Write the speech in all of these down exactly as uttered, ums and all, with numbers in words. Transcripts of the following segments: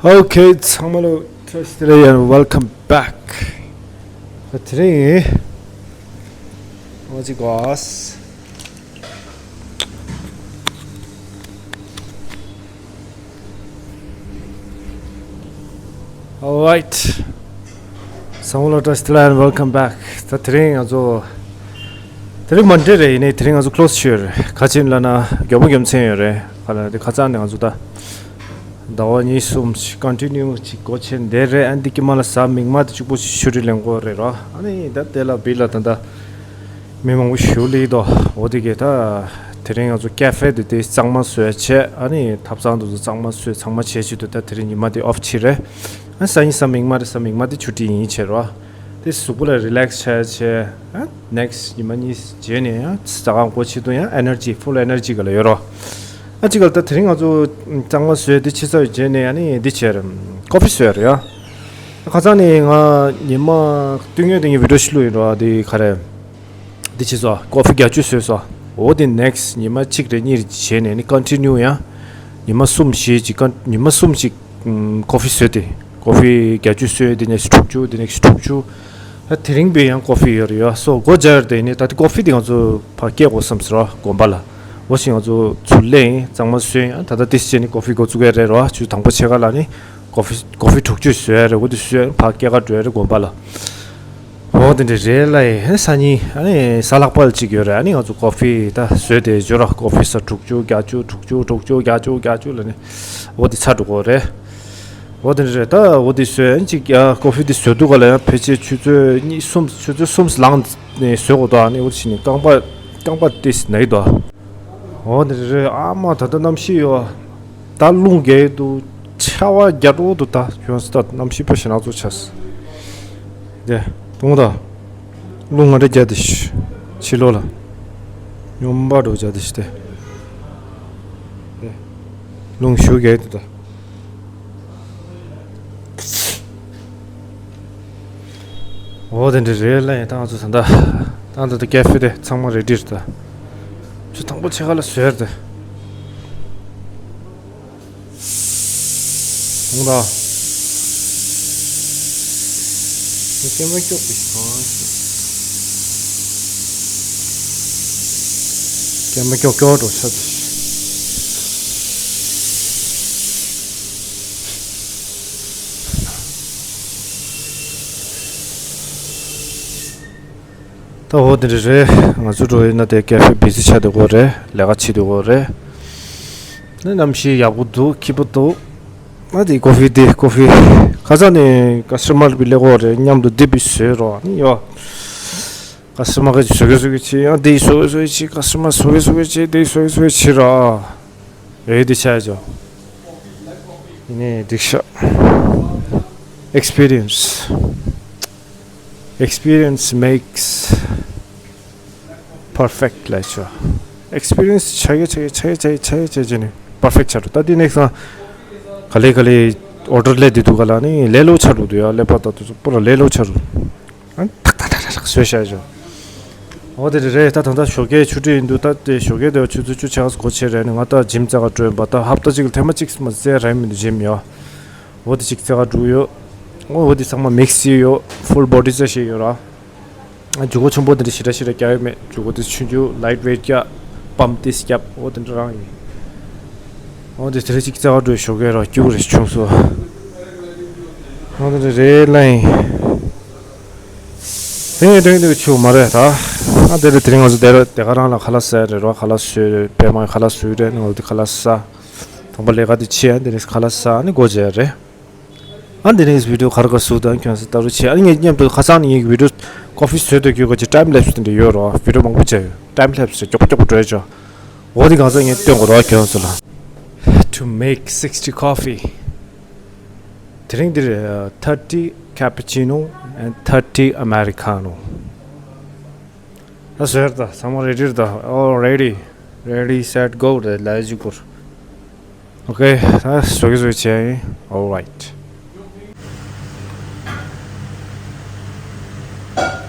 Okay, ཚང་མ་ལ་བཀྲ་ཤིས་བདེ་ལེགས། Welcome back. དེ་རིང་ང་ཅི་གོས། Alright. ཚང་མ་ལ་བཀྲ་ཤིས་བདེ་ལེགས། Welcome back. ད་དེ་རིང་ང་ཚོ་དེ་རིང་མོན་ཌེ་རེད། ཡིན་ནའི་དེ་རིང་ང་ཚོ་ཁོ་ལོ་སི་བྱས་ཡོད་རེད། ག་ཅི་ཡིན་ལབ་ན་མགྱོགས་པོ་རྒྱུ་མཚན་ཡོད་རེད། ག་ལ་དེ་ཁ་སང་ནས་ང་ཚོ་ད་ཟླ་བ་གཉིས་གསུམ་ཞིག་ཀོན་ཊི་ནིའུ་ཅིག་སྒོ་ཕྱེ་བསྡད་རེད། ཨ་འདི་དཀྱིལ་མ་ལ་གཟའ་མིག་དམར་དེ་གཅིག་པོ་ཞིག་ཆུ་རུད་ལེན་དགོས་རེད་རོ། ཨ་ནི་ད་དེ་ལ་བི་ལ་ད་ད་མི་མང་པོ་ཞིག་སླེབས་འདུག་འོ་དེ་གས་ད་དེ་རིང་ང་ཚོ་ཀ་ཧྥེ་དེ་དེ་གཙང་མ་བཟོས་བྱས། ཨ་ནི་ཐབ་ཚང་དེ་ཚོ་གཙང་མ་བཟོས་ཚང་མ་བྱས་བྱས་འདུག་ད་དེ་རིང་ཉི་མ་དེ་ཨོཕ་ཅིག་རེད། ཨ་གཟའ་ཉི་མ་གཟའ་མིག་དམར་རེད། གཟའ་མིག་དམར་དེ་ཆུ་རུད་ཡིན་བྱས་རོ། དེ་གཟུགས་པོ་ལ་རི་ལེག་སི་བྱས་བྱས། ཨ་ནེག་སི་ཊི་ཉི་མ་གཉིས་རྗེས་ནས་ཡང་ཟ་ཁང་སྒོ་ཕྱེ་དུས་ཡང་ཨེ་ནར་ཇི་ཕུལ་ཨེ་ནར་ཇི་ག་ལ་ཡོད་རོ། ཨ་ཅི་ག་ལ་ད་དེ་རིང་ང་ཚོ་གཙང་མ་བཟོས་དེ་ཕྱི་ཚ་བའི་རྗེས་ནས་ཨ་ནི་འདི་བྱས་རེད། ཀོ་ཕི་བཟོས་རེད་ཡ། ཁ་སང་ནས་ང་ཉི་མ་སྟོད་ཉལ་དེ་ངས་བི་ཌི་ཡོ་ཞིག་བླུགས་ཡིན་རོ། དེ་ག་རེ། འདི་བྱས་སོ། ཀོ་ཕི་བརྒྱད་ཅུ་བཟོས་སོ། འོ་དེ་ནེག་སི་ཊི་ཉི་མ་གཅིག་རེ་གཉིས་རེ་བྱས་ནས་ནི་ཀོན་ཊི་ནིའུ་ཡང་ཉི་མ་གསུམ་བཞི་ཅིག་ཀོན་ཉི་མ་གསུམ་ཅིག་ཀོ་ཕི་བཟོས་ཏེ། ཀོ་ཕི་བརྒྱད་ཅུ་བཟོས། དེ་ནས་དྲུག་ཅུ། དེ་ནས་དྲུག་ཅུ། ད་དེ་རིང་པའི་ཡང་ཀོ་ཕི་ཡོད་རེད་ཡ། སོ་སྒོ་སྦྱར་དེ་ནི་ད་ལྟ་ཀོ་ཕི་དེ་ང་ཚོ་ཕར་སྐྱེལ་དགོས་བསམ་ཟེར་རོ། དགོན་པ་ལ། འོ་ཞིག་ང་ཚོ་ཚུར་ལེན་གཙང་མ་བཟོས་ཡང་ད་ལྟ་དེ་བྱས་ནི་ཀོ་ཕི་འགོ་བཙུགས་ཡ་རེད་རོ། ཆུ་དང་པོ་ཕྱེད་ཀ་ལ་ནི་ཀོ་ཕི་ཀོ་ཕི་དྲུག་ཅུ་བཟོས་ཡ་རེད། འོ་དེ་བཟོས་ཡང་ཕར་སྐྱེལ་ག་འགྲོ་ཡ་རེད་དགོན་པ་ལ། འོ་དེ་འདྲ་རེད་ལ། ཡིན་སང་ཉིན་ཨ་ནི་གཟའ་ལྷག་པ་ལ་གཅིག་ཡོད་རེད། ཨ་ནི་ང་ཚོ་ཀོ་ཕི་ད་བཟོས་དེ་འབྱོར་ར། ཀོ་ཕི་ས་དྲུག་ཅུ་བརྒྱད་ཅུ་དྲུག་ཅུ་དྲུག་ཅུ་བརྒྱད་ཅུ་བརྒྱད་ཅུ་ལ་ནི་འོ་དེ་ཚར་འགྲོ་གི་རེད། འོ་དེ་འདྲ་རེད། ད་འོ་དེ་བཟོས་ཨ་ནི་གཅིག་ཡ་ཀོ་ཕི་དེ་བཟོས་དུས་ག་ལ་ཡང་ཕལ་ཆེར་ཆུ་ཚོད་གཉིས་གསུམ་ཆུ་ཚོད་གསུམ་ལངས་ནས་བཟོས་གོ་ད། ཨ་ནི་འོ་དེ་བྱས་ནི་རྐང་པ་རྐང་པ་དེ་ན་གི་འདུག་འོ་དེ་རེད། ཨ་མ་ད་ལྟ་གནམ་གཤིས་ཡོད། ད་རླུང་རྒྱག་གི་འདུག་ཆར་པ་རྒྱག་འགྲོ་འདུག་ད་ཁྱོད་ས་ད་གནམ་གཤིས་དཔེ་ཞེ་ནག་ཚོ་ཆགས། དེ་གཏོང་ད། རླུང་ང་འདྲ་རྒྱག་དེ་ཤི། ཕྱི་ལོགས་ལ། སྨྱོན་པ་འགྲོ་རྒྱག་དེ་ཤི་དེ། དེ། རླུང་ཞུ་རྒྱག་འདུག་ད། འོ་དེ་འདྲ་རེད་ལ། ཡིན་ད་ང་ཚོ་ད་ད་ད་ད་ཀ་ཧྥེ་དེ་ཚང་མ་རེ་ཌི་རེད་ད། ཆུ་དང་པོ་ཕྱེད་ཀ་ལ་བཟོས་རེད་ད། འོང་ད། ཀེ་མ་ཀྱོག་པའི་ཧང་ཞེས། ཀེ་མ་ཀྱོག་ཀྱོག་འགྲོ་ཆ་དེ། ད་འོ་དེ་འདྲ་རེད། ང་ཚོ་འགྲོ་ཡིན་ན་དེ་ཀེ་ཕེ་བི་ཟི་ཆགས་བསྡད་ཡོད་རེད། ལས་ཀ་བྱེད་བསྡད་ཡོད་རེད། ནི་གནམ་གཤིས་ཡག་པོ་འདུག་སྐྱིད་པོ་འདུག་ང་དེ་ཀོ་ཕི་དེ་ཀོ་ཕི་ཁ་སང་ནས་ཀ་སི་ཊ་མར་བི་ལས་ཀོ་རེད། མཉམ་དུ་དེ་བི་བཟོས་རོགས་ནི་ཡོ། ཀ་སི་ཊ་མར་ག་ཅིག་བཟོ་གི་བཟོ་གི་བྱེད། ཡང་དེ་བཟོ་གི་བཟོ་གི་བྱེད། ཀ་སི་ཊ་མར་བཟོ་གི་བཟོ་གི་བྱེད། དེ་བཟོ་གི་བཟོ་གི་བྱེད་རོགས། ཡོད་དེ་ཆ་ཅོ། ཡིན་ནའི་འགྲིག་ཤག Experience. Experience makes perfect ལབ་ཆོག Experience ཆགས་ཡ་ཆགས་ཡ་ཆགས་ཡ་ཆགས་ཡ་ཆགས་ཡ་ཆགས་ནས་པར་ཕེག་ཆགས་འགྲོ། ད་དེ་ནེག་སི་ཊི་ལ་ག་ལེ་ག་ལེ་ཨོར་ཌར་ལས་དེ་འདུག་ག་ལ་ནི་ལས་སླ་ཆགས་འགྲོ་འདུག་ཡ། ཀླད་པ་ད་དུ་པུ་ར་ལས་སླ་ཆགས་འགྲོ། ཨ་ཐག་ཐག་ཐག་ཐག་བཟོས་བཞག་ཆོག་འོ་དེ་རེད། ད་ད་ལྟ་ཞོགས་ཀས་ཆུ་ཁྲིད་ཡིན་འདུག་ད་དེ་ཞོགས་ཀས་དེ་བ་ཆུ་ཚོད་བཅུ་ཆགས་སུ་སྒོ་ཕྱེ་རེད་ནི། ང་ད་ཇིམ་རྩེ་ག་འགྲོ་ཡིན་པ། ད་ཧབ་ཏ་གཅིག་ལ་ཐེངས་མ་གཅིག་མ་རྩེ་རན་མི་འདུག་ཇིམ་ཡོ། འོ་དེ་གཅིག་རྩེ་ག་འགྲོ་ཡོད། འོ་འོ་དེ་ཚང་མ་མིག་སི་ཡོད། ཕུལ་བོ་ཌི་རྩེ་བྱས་ཡོད་ར། ཨ་ཇུ་གོ་ཆེན་པོ་དེ་འདྲ་ཞེ་དྲག་ཞེ་དྲག་རྒྱག་ཡོད་མེད། ཇུ་གོ་དེ་ཆུང་ཆུང་ལའིཊ་ཝེཊ་རྒྱག་པམ་ཏིས་རྒྱབ། འོ་དེ་འདྲ་རང་ཡིན། འོ་དེ་དེ་རེ་གཅིག་རྩེ་ག་འགྲོ་ཞོགས་ཀས་ར་སྐྱུག་རེ་བྱུང་སོ། འོ་དེ་འདྲ་རེད་ལ་ཡིན། དེ་ཡིན་དོན་དུ་ཆུ་མ་རེད་ད། ཨ་དེ་ལ་དེ་རིང་ང་ཚོ་དེ་ར་དེ་ག་རང་ལ་ཁ་ལག་ཟ་རེད་ར། ཁ་ལག་ཟོས་པད་མ་ཁ་ལག་ཟོས་རེད། ང་ཚོ་དེ་ཁ་ལག་ཟ། དང་པོ་ལས་ཀ་དེ་བྱེད། ཨ་དེ་རིང་ཁ་ལག་ཟ་ནི་སྒོ་འབྱེད་རེད། ཨ་འདི་ནས་བི་ཌིའོ་ག་རེ་ག་རེ་བཟོ་དང་ཁྱོད་ཚོ་ལྟ་རུ་བྱེད། ཨ་ངས་མཉམ་དུ་ཁ་སང་ནས་ངས་བི་ཌིའོ་ཀོ་ཕི་བཟོས་དུས་ཀྱི་གོ་ཅི་ཊའིམ་ལེབ་སི་དེ་འདྲ་ཡོད་རོ། བི་ཌིའོ་མང་པོ་བྱས་ཡོད། ཊའིམ་ལེབ་སི་མགྱོགས་པོ་མགྱོགས་པོ་འགྲོ་ཡ་ཆོག་འོ་དེ་གང་ཚ་ངས་སྟོན་དགོས་རོ་ཁྱོད་ཚོ་ལ། To make sixty coffee. དེ་རིང་འདིར་ཨ་thirty cappuccino and thirty Americano. ད་བཟོས་ར་ད། ཚང་མ་རེ་ཌི་རེད་ད། All ready. Ready, set, go. རེད་ལས་ཅིག་པུར། Okay, ད་བཟོ་གི་བཟོ་གི་བྱས་ཡིན། All right.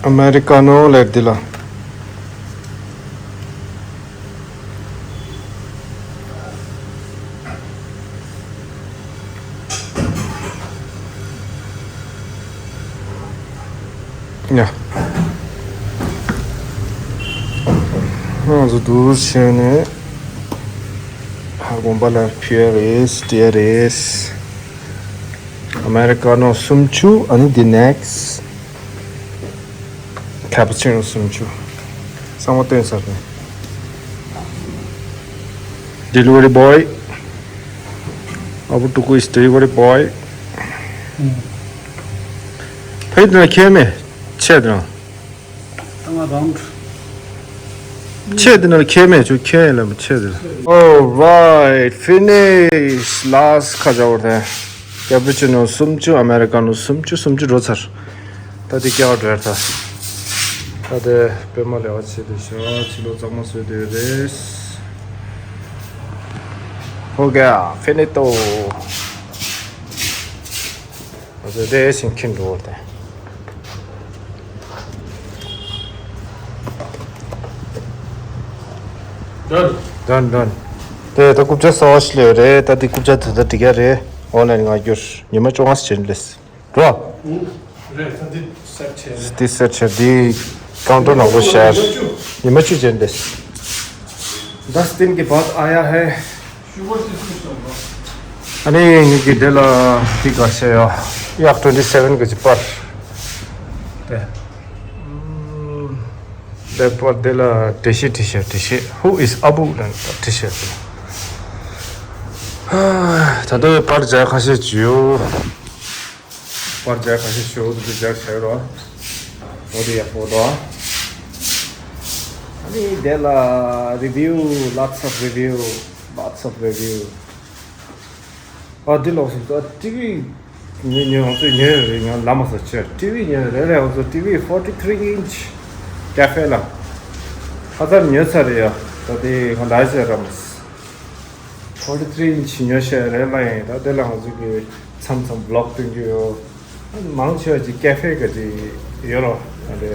Americano ལས་འདི་ལ། ཡ། ང་ཚོ་འདུག་བྱས་ནས་ཧ་དགོན་པ་ལ་ཕེབས་རེད། བསྡད་རེད། ཨ་མེ་རི་ཀ་ནོ་སུམ་ཅུ། ཨ་ནི་འདི་ནེག་སི་ཊི་ཁེ་པུ་ཅི་ནོ་སུམ་ཅུ། ཚང་མ་བཏོན་ཚར་ནས། Delivery boy. Abu Tuku is delivery boy. ཕ་གི་དེ་ན་ཁྱེར་མེད། ཆེ་དེ་ན། ང་རང་། ཆེ་དེ་ན་ཁྱེར་མེད། ཆུ་ཁྱེར་ལ་མ་ཆེ་དེ་ན། All right, finish. Last ཁ་བྱ་བར་ཐལ། ཀེ་པུ་ཅི་ནོ་སུམ་ཅུ། ཨ་མེ་རི་ཀ་ནོ་སུམ་ཅུ། སུམ་ཅུ་འགྲོ་ཚར། ད་དེ་སྐྱེ་བ་འགྲོ་ཡར་ད། ད་དེ་པད་མ་ལེགས་པ་བྱེད་དེ་ཤོག་ཕྱི་ལོགས་གཙང་མ་བཟོས་དེ་རེད། ཧོ་ག་ཕེ་ནེ་ཏོ། ང་ཚོ་དེ་བཞིན་ཁྱིམ་འགྲོ་བར་ཏེ། Done. Done, done. དེ་ད་རྐུབ་ཀྱག་གསར་པ་ཞིག་སླེབས་རེད། ད་དེ་རྐུབ་ཀྱག་དེ་ད་འགྲིག་ག་རེད། ཨོན་ལན་ང་རྒྱུར་ཉི་མ་བཅོ་ལྔ་ཞིག་བྱེད་ལེས། རོ། ཨུ། རེད། ད་འདི་སེཊ་བྱས་རེད། འདི་སེཊ་བྱས། འདི་ཀའུན་ཊར་ནང་ལོགས་བཞག་ཉི་མ་བཅུ་ཉི་མ་བཅུ་ཅན་རེད། दस दिन के बाद आया है। ཨ་ནི་ངེད་ཀྱི་འདི་ལ་འདི་ག་ཤེ་ཡ། ཡག་ཊུ་ཝེན་ཊི་སེ་ཝེན་གི་ཅི་པར། དེ། ཨུམ། དེ་པར་དེ་ལ་འགྲེལ་བཤད་བྲིས་ཤག་འགྲེལ་བཤད། Who is Abu ལབ་བྲིས་ཤག་ད་ལྟ་པར་རྒྱག་ཁ་ཤས་ཅིག་ཡོད། པར་རྒྱག་ཁ་ཤས་ཤོག་དེ་རྒྱག་བྱ་རོགས། འོ་དེ་ཡག་པོ་འདུག་ཨ་ནི་དེ་ལ་རི་བིའུ། Lots of review, lots of review. ཨ་འདི་ལོགས་སུ་ད་ཊི་ཝི་ཉོ་ཉོ་ང་ཚོས་ཉོས་ཡོད་རེད། ང་ལ་མ་ཟ་ཆེ་ཊི་ཝི་ཉོས་རེད་རེད། ང་ཚོ་ཊི་ཝི་forty three inch cafe ལ་ཧ་ཙམ་ཉོས་ཚར་རེད་ཡ། ད་དེ་ང་ལ་ཟེར་རམ། forty three inch ཉོ་ཤེས་རེད་ལ་ཡིན། ད་དེ་ལ་ང་ཚོ་གི་མཚམས་མཚམས་བི་ལོག་སྟོན་གྱི་ཡོད། མང་ཆེ་བ་ཅིག་ཀེ་ཧྥེ་ག་ཅིག་ཡོད་རོ། ཨ་རེ།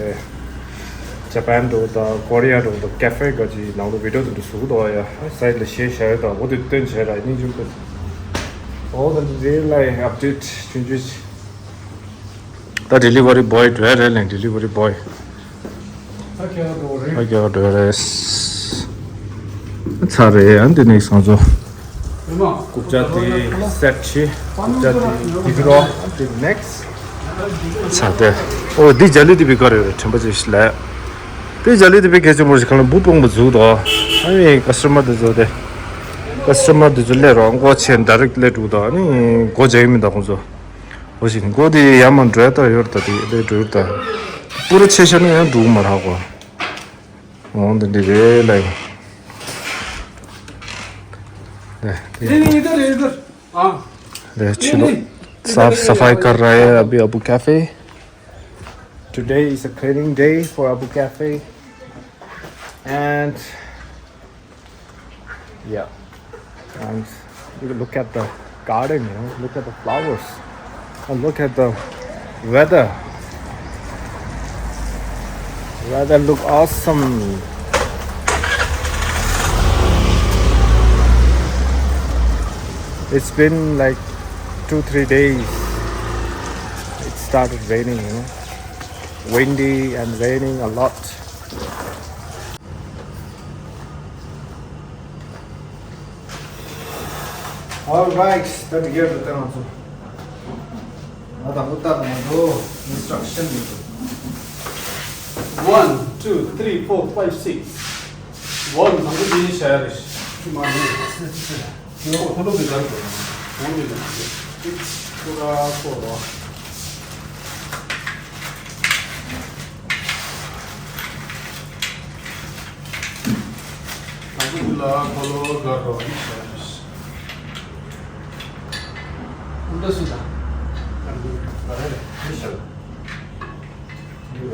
ཇ་པན་འགྲོ་དང་ཀོ་རི་ཡ་འགྲོ་དང་ཀེ་ཧྥེ་ག་ཅིག་ནང་ལོ་བི་ཌིའོ་དེ་འདྲ་བཟོ་གི་འདུག་ཡ། སའིཌ་ལ་ཞེས་བྱ་ཡོད་དང་འོ་དེ་སྟོན་བྱས་ར་སྙིང་རྗེ་པོ། འོ་དེ་འདྲ་རེད་ལ་ཡིན། ཨབ་ཌེཊ་ཆུང་ཆུང་ཅིག་ད་ཌེ་ལི་ཝ་རི་བོའི་འགྲོ་ཡ་རེད་ལ་ཡིན། ཌེ་ལི་ཝ་རི་བོའི། ཨ་ཀྱ་འགྲོ་རེད། ཨ་ཀྱ་འགྲོ་རེད། ཚར་རེད། ཨ་འདི་ནས་སོང་ཚོ། རྐུབ་ཀྱག་དེ་སེཊ་བྱས། རྐུབ་ཀྱག་དེ་འདི་གི་རོ། དེ་ནེག་སི་ཊི། ཚར་དེ། ཨོ་འདི་ཇ་ལི་དི་བི་ག་རེ་རེད། དྲན་པ་ཅིག་ལས། དེ་ཇ་ལི་དི་བི་གལ་ཆེན་པོ་ཞིག་གང་ལ་འབུ་སྤུངས་པ་འཛུགས་དོ། ཨ་ནི་ཀ་སི་ཊ་མར་དེ་ཚོ་དེ། ཀ་སི་ཊ་མར་དེ་ཚོ་སླེབས་རོགས། མགོ་ཆེ་ཌའི་རེག་སླེབས་འགྲོ་དོ། ཨ་ནི་མགོ་རྒྱག་གི་མི་འདུག་ཁོང་ཚོ། འོ་ཞིག་མགོ་དེ་ཡར་མར་འགྲོ་ཡ་ད་ཡོད་ད། དེ་དེ་འགྲོ་ཡོད་ད། པུ་ར་ཆེ་ཤ་ན་ཡང་འགྲོ་གི་མ་རག་གོ། འོ་འདི་འདྲ་རེད་ལ་ཡིན། नहीं, नहीं, इधर है, इधर। हाँ। ले, नहीं, चलो। नहीं, इधर साफ है, सफाई यहाँ कर पे। रहा है अभी Abu cafe. Today is a cleaning day for Abu Cafe। And yeah, and you look at the garden, you know, look at the flowers, and look at the weather. Weather look awesome. It's been like two, three days. It started raining, you know, windy and raining a lot. All right, ད་འདི་གར་འགྲོ་དང་ཚོ། ང་དང་པོ་ལྟ་དང་ཚོ་ཨིན་སི་ཊྲག་ཤན་འདི་ཚོ། One, two, three, four, five, six. One དང་པོ་འདི་བྱ་ཡ་རེད། ཅི་མ་ནི། ཁོ་ལོ་གི་གར་གོ། ཁོང་གི་ཁོ་ར་ཁོ་ར། དང་པོ་འདི་ལ་ཁོ་ལོ་གར་གོ། འདི་སུ་དང་། ག་རེ་རེད། འདི་ཤོད། འདི་རེད།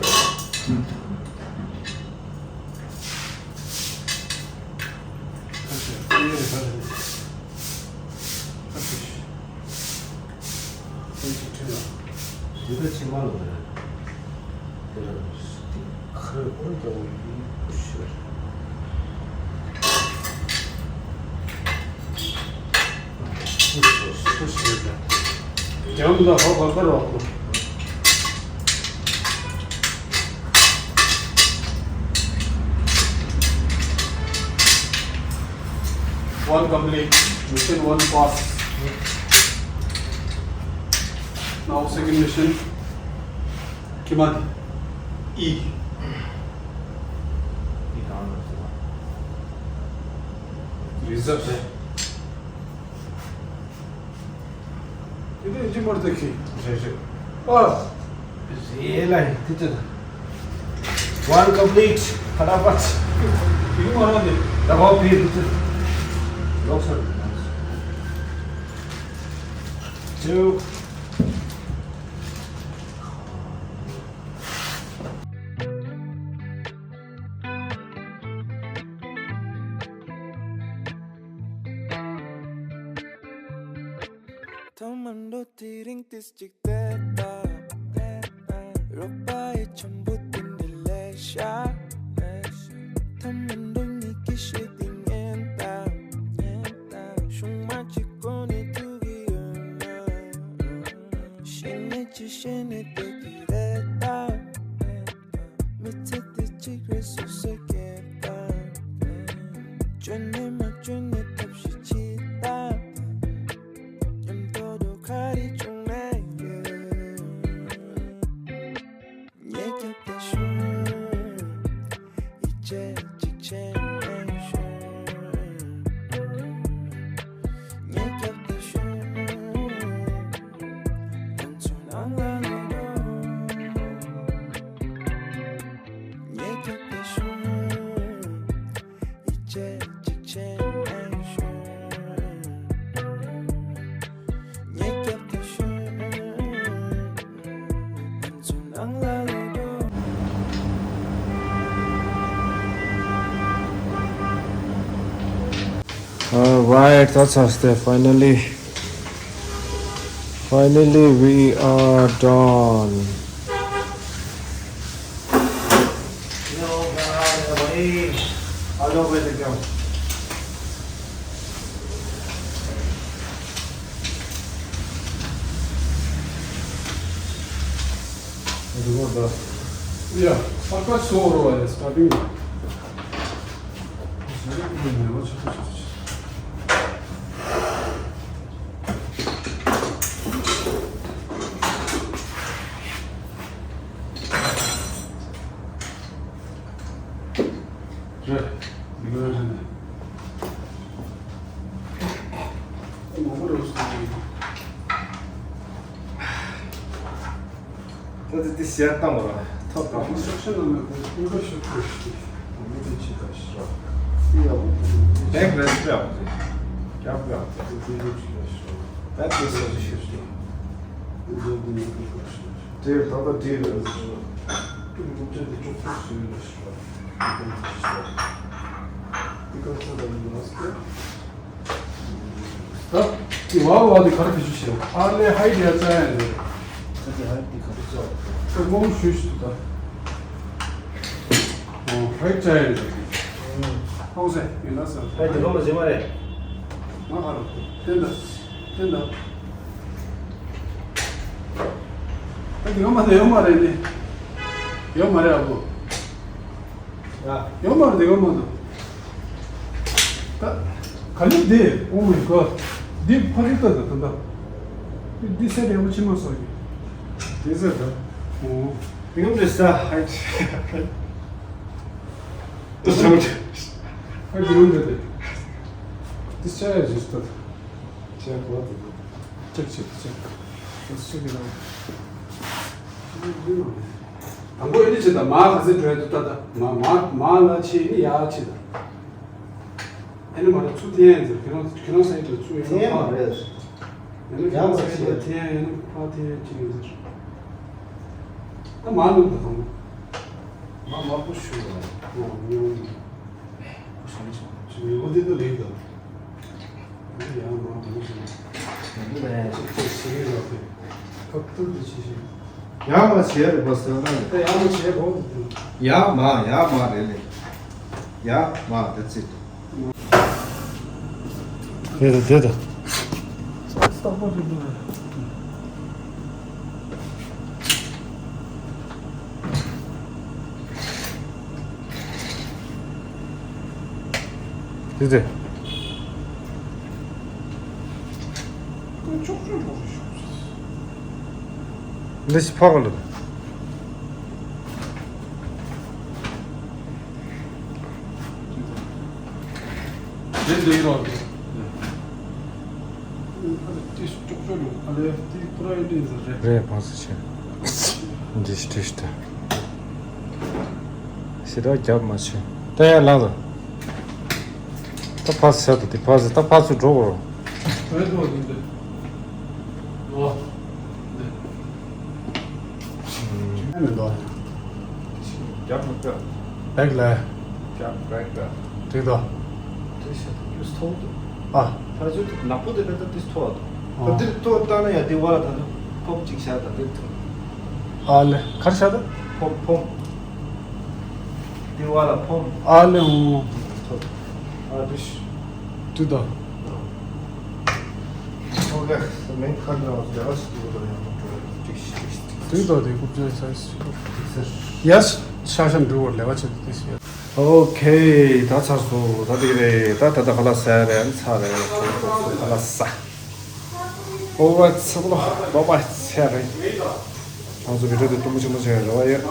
One complete, mission one pass. Now second mission. Kimati. E. Result. དེ་འདྲ་ཡིན་གྱི་མ་རེད་ད་ཁྱེད། རེད་རེད། ཨ། རེད་ལ་ཡིན་དེ་ཚོ། One complete. ཕ་ད་པ། ཡིན་མ་རེད་དེ། ད་གོ་ཕི་དེ་ཚོ། ལོག་སོང་། Two. ཐོག་མར་འགྲོ་དུས་རིང་དུས་གཅིག་བལྟས་ད། རོགས་པ་ཡི་འཆམ་པོ་དེ་འདྲ་ལས་ཤ། ཐོག་མར་འགྲོ་ཉིད་ཀྱི་ཤེས་དེ་ངན་ད། ཤུང་མ་གཅིག་གོ་ནས་ཐུག་གི་ཡོད་ན། ཤེས་ནས་ཅི་ཤེས་ནས་བསྡད་ཀྱི་རེད་ད། མི་ཚེ་འདི་གཅིག་རེད་སུ་ཟེར་གྱི་ད། བཅོས་ནས་མ་བཅོས་ནས་ཐབས་ཤེས་བྱེད་ད། མཉམ་དུ་འགྲོ་ག་རེ་བྱུང་ན་ཡོད། ཉེས་སྐྱབས་དེ་ཤོད། ཡིད་ཆེས་གཅིག་བྱས་ནས་ཤོད། ཉེས་སྐྱབས་དེ་ཤོད། ང་ཚོ་ནང་ལ་ལོག་འགྲོ། ཉེས་སྐྱབས་དེ་ཤོད། ཡིད་ཆེས་གཅིག་བྱས་ནས་ཤོད། ཉེས་སྐྱབས་དེ་ཤོད། ང་ཚོ་ནང་ལ་ལོག་འགྲོ། All right, that's us there. Finally, finally, we are done. Yeah, what was so over starting? རེད། མི་དགོས་རེད། མང་པོ་རེད་སོང་། ད་དེ་དེ་ཞལ་བཏང་བ་ཐོབ་དང་། ཨིན་སི་ཊྲག་ཤན་ནང་ལ་ཀུན་དགའ་ཤོག་ཁུ་ཞིག་མི་དེ་ཅི་ད་ཤི་ར། དེ་ཡག་པོ་དེ་རེད། བེག་རེད་ཡག་པོ་རེད། རྒྱབ་ཡག་པོ་རེད། དེ་དེ་ཅི་ད་ཤི་ར། བེག་རེད་ཤོག་ཤི་ར། དེ་དེ་དེ་ནི་ཀུན་དགའ་ཤོག་དེ་ད་ལྟ་དེ་རེད། ཀུན་དགའ་དེ་ཅོག་ཁུ་ཞིག་རེད་ཤི་ར། དེ་དེ་ཅི་ད་ཤི་ར། དེ་ཀ་ས་ད་ཡིན་ལ་སྐད། ད་དེ་བ་བ་དེ་ག་རེ་བེད་སྤྱོད་བྱེད་རོགས། ཨ་ལེ་ཧའི་ཌི་ཡ་ཙ་ཡ་འདི། ད་དེ་ཧའི་ཌི་ག་རེ་ཙ་ཡ། ད་མོ་ཞུ་ཞུ་ད། ཨོ་ཧའི་ཙ་ཡ་འདི། ཧོང་སེ་ཡིན་ན་ས། ཧའི་ཌི་གོ་མ་ཟེ་མ་རེད། ང་ཨ་རོ་བསྟན་ད་བསྟན་ད། ད་དེ་ག་མ་ད་ཡོད་མ་རེད་ནི། ཡོད་མ་རེད་ཨ་བུ། ཡོད་མ་རེད་དེ་ཡོད་མ་འདུག་ད་ག་ལེ་དེ། Oh my God. འདི་ཕ་གི་ལྟ་ད་ད་ད། འདི་སེ་རེ་མ་ཆི་མ་སོ་ཡི། དེ་ཟེར་ད། ཨོ། དེ་ངམ་རེད་ས། ཧའི། དེ་ངམ་རེད་དེ། འདི་ས་ཡ་ཇི་སྟ། ཅེག་གོ་དེ། ཅེག་ཅེག་ཅེག་ཅེག་གི་ནང་། དང་པོ་ཡིན་ནི་ཆེ་ད་མ་ག་ཚད་འགྲོ་ཡ་འདུག་ད་ད་མ་མ་མ་ལ་ཆེ་ནི་ཡ་ཆེ་ད། ཨེ་ནི་མ་རེད་ཚུར་འཐེན་ཡ་ཡིན་ཟེར། ཁྱེད་རང་ཁྱེད་རང་སའི་ཌི་ལ་ཚུར་ཡོང་ན་ཕར། ཨེ་ནི་ཁྱེད་རང་སའི་ཌི་ལ་འཐེན་ཡ་ཡིན་ན་ཕར་འཐེན་ཡ་ཅི་ཡིན་ཟེར། ད་མ་ནུབ་ད་དང་པོ། མ་མ་པོ་ཤུ་ལ། ཨོ་ཉོ་ཡིན། ཁོ་ཤ་མི་ཆོག་ཅི་ཡོད་པ་འདི་ད་ལེགས་དང་། ཡང་མ་དུ་ཞིག་ཡང་མ་བྱས་རེད་པ་ཟེར་ན། ད་ཡང་མ་བྱས་རེད་པ་ཟེར་ན། ད་ཡང་མ་བྱས་གོ། ཡང་མ་ཡང་མ་རེད་ལེ། ཡང་མ་དེ་ཚིག་དེ་ད་དེ་ད། དེ་དེ། འདི་ཕོག་ལ། རེད། ཕག་སུ་ཆེ། འདི་ཤི་ཏིས་ཏི། ཞེ་དྲག་རྒྱབ་མ་ཆེ། ད་ཡར་ལངས་ལ། ད་ཕག་སུ་ཆ་ཏོ། དེ་ཕག་སུ། ད་ཕག་སུ་འགྲོ་གོ། རེད་དོ། འདི་འདི། ཨོ། འདི། ཨ་མི་འདུག་རྒྱབ་མི་དགོས། བེག་ལ། རྒྱབ་བེག་ལ། འགྲིག་དོ། དེ་ཤ་ཏིས་མཐོ་འདུག་ཨ། ཕར་ཚུར་ནག་པོ་དེ་བེད་ཏིས་མཐོ་བ་འདུག་ཨ། ད་འདིར་མཐོ་བཏང་ན་ཡང་དེ་བ་ལ་ད་ཕོམ་གཅིག་བཞག་ད་འདིར་མཐོ། ཨ་ལེ། གར་བཞག་ད། ཕོམ་ཕོམ། དེ་བ་ལ་ཕོམ། ཨ་ལེ། འོང་། མཐོ། ཨ་དུ་ཤ། འགྲིག་དོ། འགྲིག་དོ། དེ་རྐུབ་ཀྱི་སའི་ཟི། ཡ། ཤ་ཤ་འགྲོ་བར་ལས་ཀ་བྱེད་དུས་ཤི། ཨོ་ཁེ། ད་ཚར་སོང་། ད་འགྲིག་རེད། ད་ད་ད་ཁ་ལག་ཟ་རེད། ཨ་ནི་ཚར་རེད། ཁྲོམ་ཐོག་སུ་ཁ་ལག་ཟ། ཨོ་བ་ཚ་པོ་ལོ། བ་བ་ཚ་རེད། ང་ཚོ་བི་ཌིའོ་དེ་སྟོང་པོ་ཆེན་པོ་བྱས་རེད་བ་ཡོད།